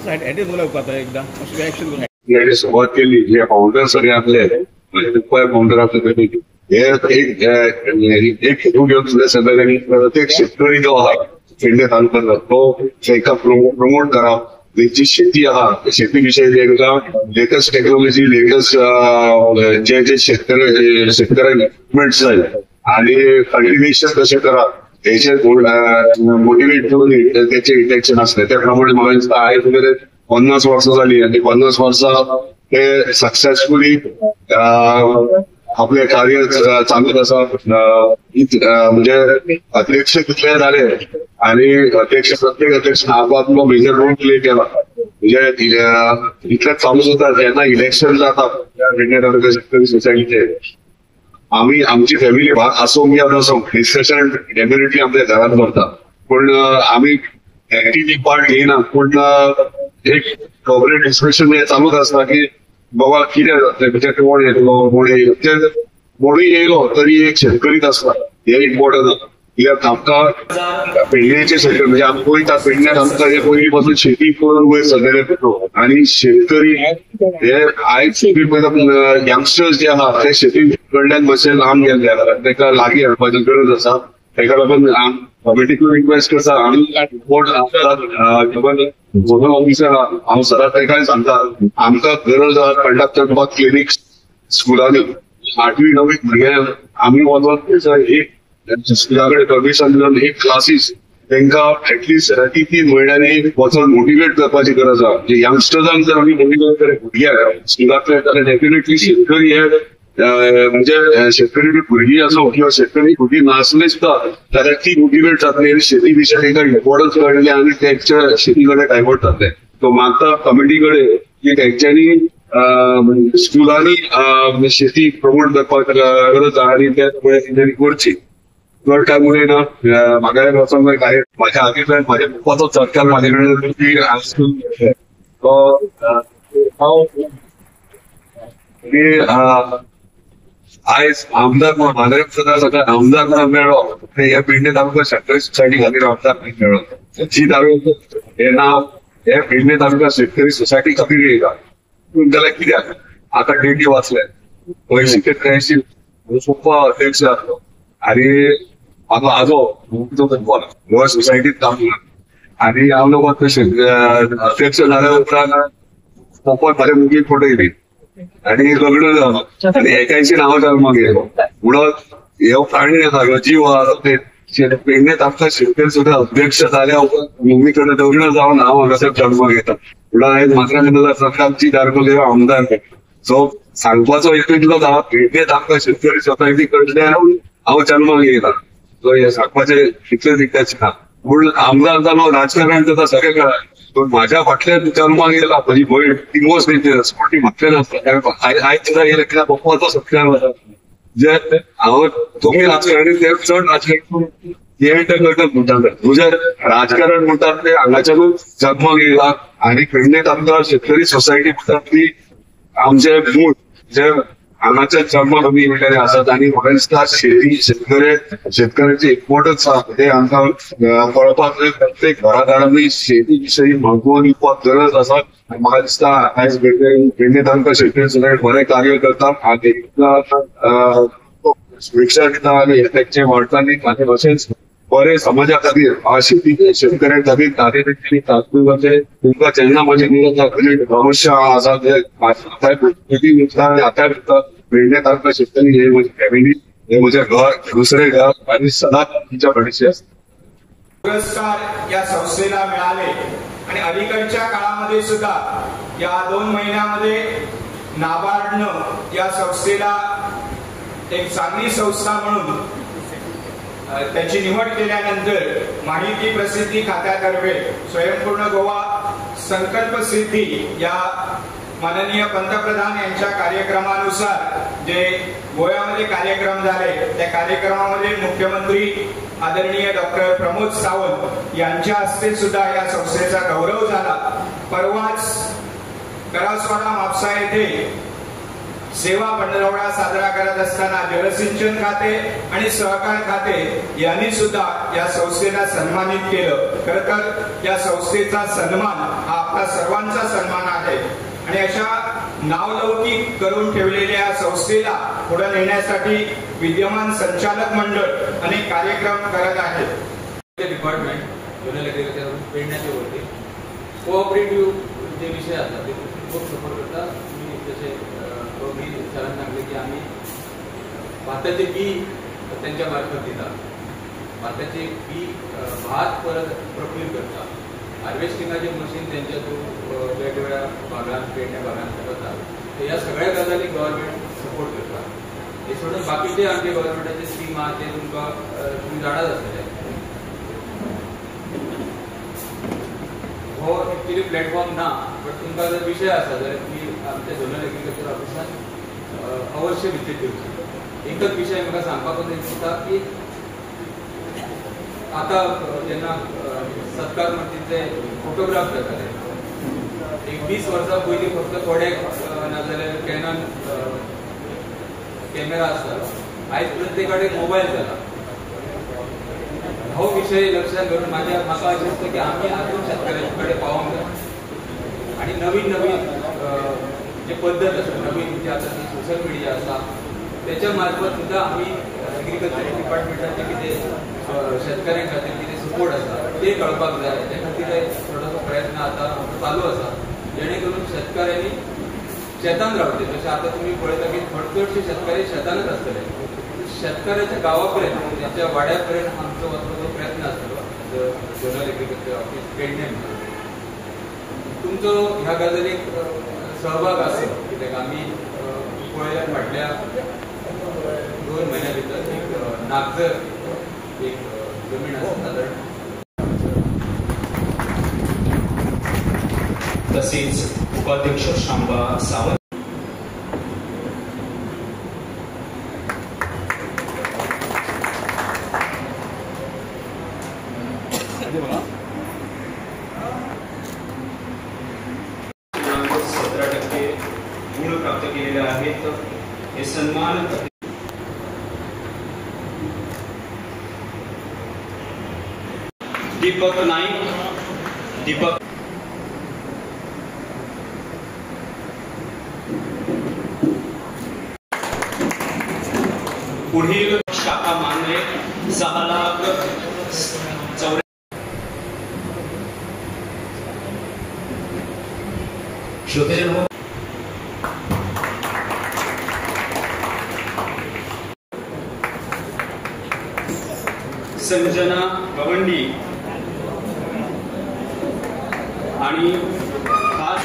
मातसो एड्रेस उलोवप उपकारता एकदां मातशें एक्शन करून सुरवात केली. जे फाउंडर सगळे आपले फाउंडर आपले हे एक एक हेतू घेवन सुद्दां सगळ्यांनी प्रत्येक शेतकरी जो आहा पेडणे तालुक्यांत तो तांकां प्रमोट करप, तेंची शेती आहा शेती विशयी तांकां लेटस्ट टेक्नॉलॉजी, लेटस्ट जे जे शेतकऱ्यांक इक्विपमेंट्स जाय आनी कल्टिवेशन कशें करप हेचेर मोटिवेट करून तेचें इंटेन्शन आसलें. त्या प्रमाणे म्हाका दिसता आयज मेरेन 50 वर्सां जाली आनी 50 वर्सां ते सक्सेसफुली आपले कार्य चालूच आसा. म्हणजे अध्यक्ष तितले जाले आनी अध्यक्ष प्रत्येक अध्यक्ष आपलो मेजर रोल प्ले केला. म्हणजे इतलें चालूच उरता जेन्ना इलेक्शन जाता पेडणे तालुका शेतकरी सोसायटीचे आमी आमची फॅमिली आसूं या नासूं डिस्कशन डेफिनेटली आमच्या घरात करता, पूण आमी एक्टिवली पार्ट घेयना, पूण एक कॉपरेट डिस्कशन हे चालूच आसता की बाबा कितें जातलें, म्हणजे कोण येतलो कोण येयलो, कोणूय येयलो तरी एक शेतकरीच आसता, हे इम्पॉर्टंट आसा. कित्याक आमकां पेडणेचे शेतकरी म्हणजे आमी वयता पेडण्यात आमकां हे पयलीं पासून शेती करून वयर सरलेले आनी शेतकरी हे आयज यंगस्टर्स जे आहा ते शेती कडल्यान मातशे लांब गेल्ले आसा, ताका लागीं हाडपाची गरज आसा. ताका लागून कमिटीकूय रिक्वेस्ट करता आनी बोर्ड झोनल ऑफिसर हांव सदांच तांकांय सांगता आमकां गरज आहा कंडक्ट करपाक क्लिनीक स्कुलांनी 8वी 9वी भुरग्यांक आमी वचोन एक स्कुला कडेन परमिशन दिवन एक क्लासीस तांकां एटलिस्ट 3-3 म्हयन्यांनी वचोन मोटिवेट करपाची गरज आहा. म्हणजे यंगस्टर्सांक जर आमी मोटिवेट केले भुरग्यांक स्कुलांतले जाल्यार डेफिनेटली शेतकरी हे म्हणजे शेतकरी भुरगीं आसूं किंवा शेतकरी भुरगीं नासली सुद्दां जाल्यार ती मोटिवेट जातली आनी शेती विशय तांकां इम्पॉर्टन्स कळटलें आनी तेंच्या शेती कडेन डायवर्ट जातले. सो मागता कमिटी कडेन की तेंच्यांनी स्कुलांनी शेती प्रमोट करपाक गरज आहा आनी त्या प्रमाणे तेंच्यांनी करची. चड काय उलयना, म्हाका वचोंक जाय. म्हाज्या हातींतल्यान म्हाज्या पप्पाचो सरकार म्हाजे कडेन तो हांव आयज आमदार म्हूण म्हाज्या सुद्दां सगळ्या आमदार म्हणून मेळ्ळो ह्या पेडणे तालुका शेतकरी सोसायटी खातीर आमदार मेळ्ळो. जी हांवें हें नांव हे पेडणे तालुका शेतकरी सोसायटी खातीर येयला. पूण जाल्यार कित्याक आतां डेटी वाचले 80 ते 83 पप्पा अध्यक्ष आसलो आनी म्हाजो आजो गोवा सोसायटीत काम आनी हांव लोक अध्यक्ष जाल्या उपरांत पप्पान म्हाज्या मुगीक फटयली आनी लग्न जालो आनी 81 हांव जल्माक येयलो. म्हणून हो प्राणी आसा, हो जीव आसा ते पेडणे तालुका शेतकरी सुद्दां अध्यक्ष जाल्या उपरांत मम्मी कडेन लग्न जावन हांव हांगासर जल्माक येता. म्हणून आयज म्हाका सरकारची दारगोले आमदार सो सांगपाचो एक इतलोच आहा, पेडणे तालुका शेतकरी सोसायटी कडल्यान हांव जल्माक येयला. सो हे सांगपाचें इतलेंच इतलेंच ना. पूण आमदार जालो राजकारण जाता सगळें कळ्ळें, पूण म्हाज्या फाटल्यान जल्माक येयला म्हजी भयण ती मोस्ट डेंजरस, पूण ती फाटल्यान आसता. आयज सुद्दां येयलें कित्याक पप्पाचो सत्कार आसा. जे हांव तुमी राजकारणी ते चड राजकारण हे ते करतात म्हणटात, तुजें राजकारण म्हणटात ते हांगाच्यानूच जल्माक येयला. आनी पेडणे तालुका शेतकरी सोसायटी म्हणटात ती आमचे मूळ जे हांगाच्या जल्माक आमी येयल्ले आसात. आनी म्हाका दिसता शेती शेतकऱ्याचे इम्पॉर्टन्स आहा ते आमकां कळपाक जाय. प्रत्येक घराघरांनी शेती विशयी म्हत्व दिवपाक गरज आसा. आनी म्हाका दिसता आयज पेडणे तालुका शेतकरी सोसायटी बरें कार्य करता आनी शिक्षा दिता आनी तेंचे वाडटाली आनी तशेंच बरे समाजा खातीर शेती शेतकऱ्यां खातीर कार्य तेंच्यांनी तुमकां जेन्ना म्हजी समस्या आसा ते आतां पेडणे तालुका शेतकरी हे म्हजी फॅमिली, हे म्हजें घर, दुसरें घर आनी सदांच तुमच्या फाटीशी आसता. पुरस्कार या संस्थेला मिळाले आणि अलीकडच्या काळामध्ये सुद्धा या 2 महिन्यामध्ये नाबार्डनं या संस्थेला एक चांगली संस्था म्हणून त्याची निवड केल्यानंतर माहिती प्रसिद्धी खात्यातर्फे स्वयंपूर्ण गोवा संकल्प सिद्धी या माननीय पंतप्रधान यांच्या कार्यक्रमानुसार जे गोव्यामध्ये कार्यक्रम झाले त्या कार्यक्रमामध्ये मुख्यमंत्री आदरणीय डॉक्टर प्रमोद सावंत यांच्या हस्ते सुद्धा या संस्थेचा गौरव झाला. परवाच करासवाडा म्हापसा येथे सेवा पंधरवडा साजरा करत असताना जलसिंचन खाते आणि सहकार खाते यांनी सुद्धा या संस्थेला सन्मानित केलं. खरं तर या संस्थेचा सन्मान हा आपला सर्वांचा सन्मान आहे आणि अशा नावलौकिक करून ठेवलेल्या संस्थेला पुढे नेण्यासाठी विद्यमान संचालक मंडळ अनेक कार्यक्रम करत आहे. डिपार्टमेंट जनरल एग्रीकल्चर पेडण्याचे वरती कोऑपरेटिव्ह जे विषय आसा ते खूप सपोर्ट करता. तुमी जशें मी सरान सांगलें की आमी भाताचे बी तेंच्या मार्फत दिता, भाताचे बी भात परत प्रक्रिया करता, हार्वेस्टिंगाचे मशीन तेंच्या थ्रू वेगवेगळ्या भागांत पेडण्या भागांत वता. ह्या सगळ्या गजाली गव्हर्मेंट सपोर्ट करता. हे सोडून बाकीचे आमचे गव्हर्मेंटाचे स्कीम आहा ते तुमकां तुमी जाणाच आसतले. हो एक्चुअली प्लॅटफॉर्म ना, बट तुमकां जर विशय आसा जाल्यार तुमी आमच्या झोनल एग्रीकल्चर ऑफिसान अवश्य विजीट दिवची. एकच विशय म्हाका सांगपाक दिसता की आतां जेन्ना सत्कार मूर्तीचे फोटोग्राफ जाताले एक 20 वर्सां पयलीं फक्त कोडॅक नाजाल्यार कॅनन कॅमेरा आसतालो. आयज प्रत्येक कडेन मोबायल जाला. हो विशय लक्षात घेवन म्हाका अशें दिसता की आमी आजून शेतकऱ्यां कडेन पावोंक जाय आनी नवीन नवीन जे पद्दत आसा, नवीन जे आतां सोशल मिडिया आसा त्याच्या मार्फत सुद्दां आमी एग्रीकल्चर डिपार्टमेंटाचे कितें शेतकऱ्यां खातीर कितें सपोर्ट आसा ते कळपाक जाय. त्या खातीर एक थोडोसो प्रयत्न आतां चालू आसा जेणे करून शेतकऱ्यांनी शेतान रावचें. जशें आतां तुमी पळयता की चडशे शेतकरी शेतानच आसतले. शेतकऱ्याच्या गांवा पर्यंत त्यांच्या वाड्या पर्यंत आमचो वचपाचो प्रयत्न आसतलो. जनरल एग्रीकल्चर ऑफिस पेडणे तुमचो ह्या गजालीक सहभाग आसलो कित्याक आमी पळयल्यार फाटल्या 2 म्हयन्या भितर एक नागझर एक जमीन आसा सादारण. तसेच उपाध्यक्ष शांबा सावंत, 17% गुण प्राप्त केलेले आहेत. हे सन्मान दीपक नाईक, दीपक पुढील शाखा मांद्रे 6,04,00,000. श्रोतेजन हो, संजना गवंडी आणि खास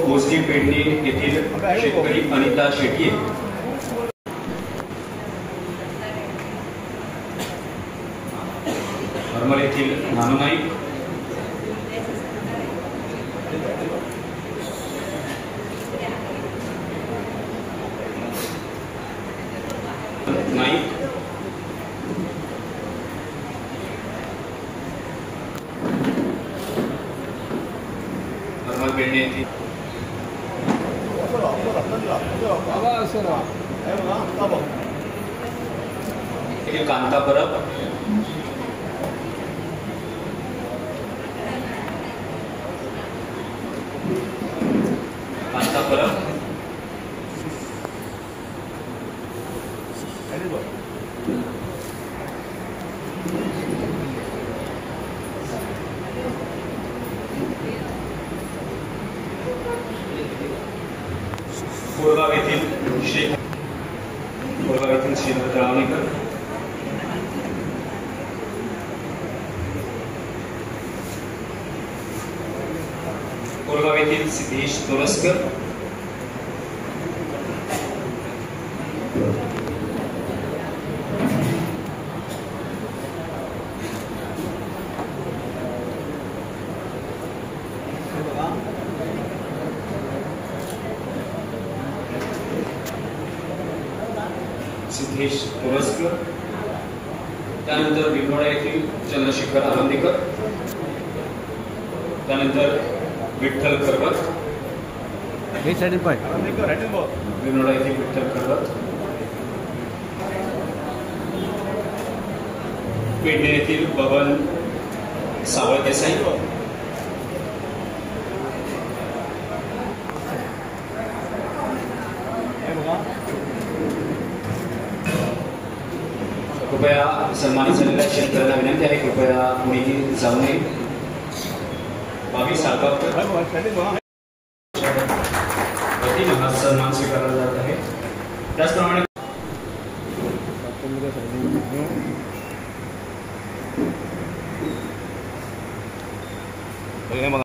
मोजगी पेडणे येथील शेतकरी अनिता शेट्ये, हरमल येथील नानू नाईक, नाईक, हरमल पेडणे येथील कांता परब, कांता परब, कोरगाव येथील श्रीमंत रावणेकर, कोरगाव येथील सिद्धेश तोरसकर, सिद्धेश पुरस्कर, त्यानंतर विनोडा येथील चंद्रशेखर आनंदीकर, त्यानंतर विठ्ठल खरवत, विनोडा येथील विठ्ठल खरवत, पेडणे येथील बबन सावळदेसाई, कृपया सन्मानित झालेल्या शेतकऱ्यांना विनंती आहे, कृपया कोणीही जाऊ नये। 22 सालगावकर वतीनं हा सन्मान स्वीकारला जात आहे। त्याचप्रमाणे